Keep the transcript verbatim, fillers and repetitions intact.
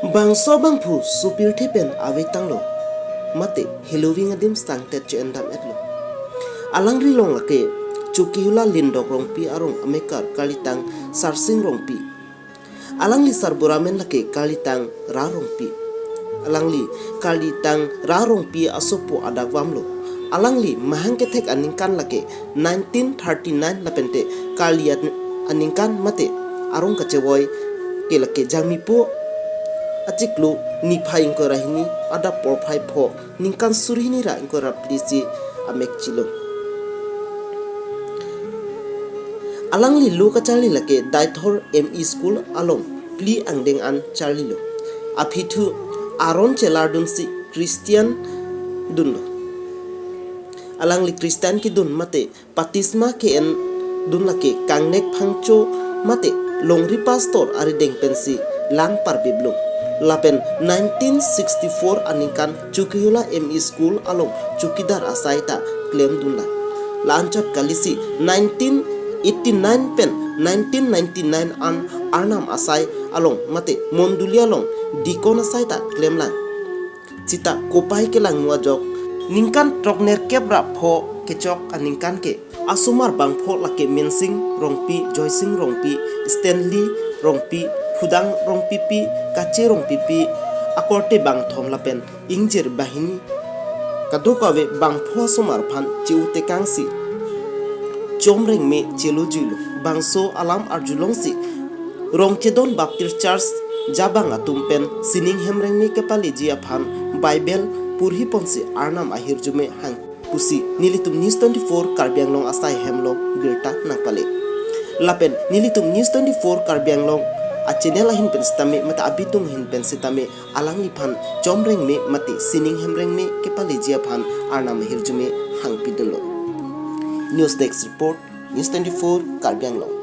Bangso abangphu supirthe pen avetanglo, mate heloving adim sangtet che-endam etlo. Alangli along lake Chokihola Lindok Rongpi arong amekar karlitang Sarsing Rongpi. Alangli sarbura amen lake karlitang Ra Rongpi. Alangli karlitang Ra Rongpi asopo adak vamlo. Alangli mahang kethek aningkan lake nineteen thirty-nine lapente karli an-, aningkan mate arong kachevoi ke lake Jangmipo achiklo niphai ingkoi ra hini adap porphai pho ningkan suri hini ra ingkoi ra phli si amek chilo. Alangli lo kacharli lake Daithor M E School along phli angdeng an charlilo. Aphi thu aron chelardunsi Christian dunlo. Alangli Christian kedun mate baptisma ke-en dun lake Kangnek Phangcho mate Longri Pastor arideng pensi lang parbiblo. Lapen nineteen sixty-four aningkan Chokihola M E School along chowkidar asai ta klemdunlang. La-anchot kalisi nineteen eighty-nine pen nineteen ninety-nine an Arnam asai along mate mondoli along deacon asai ta klemlang. Sita kopai kelangno ajok ningkan throknerkep ra pho kechok aningkan ke asomar bangpho lake Mensing Rongpi, Joysing Rongpi, Stanley Rongpi, Phudang Rongpipi, Kache Rongpipi, akorte bangthom lapen ingjir banghini kadokave bangpho asomar aphan che-u tekangsi chomrengme chelojuilo. Bangso alam arjulongsi Rongchedon Baptist Church jabang atum pen sining hemrengme kepaleji aphan Bible porhi ponsi Arnam ahirjume hang pusi nelitum News twenty-four Karbi Anglong asai hemlo birta nangpale. Lapen nelitum News twenty-four Karbi Anglong a-channel ahin pen sitame mate abitung ahin pen sitame alangliphan chomrengme mate sining hemrengme kepaleji aphan Arnam ahirjume hangpidunlo. News Desk Report, News twenty-four Karbi Anglong.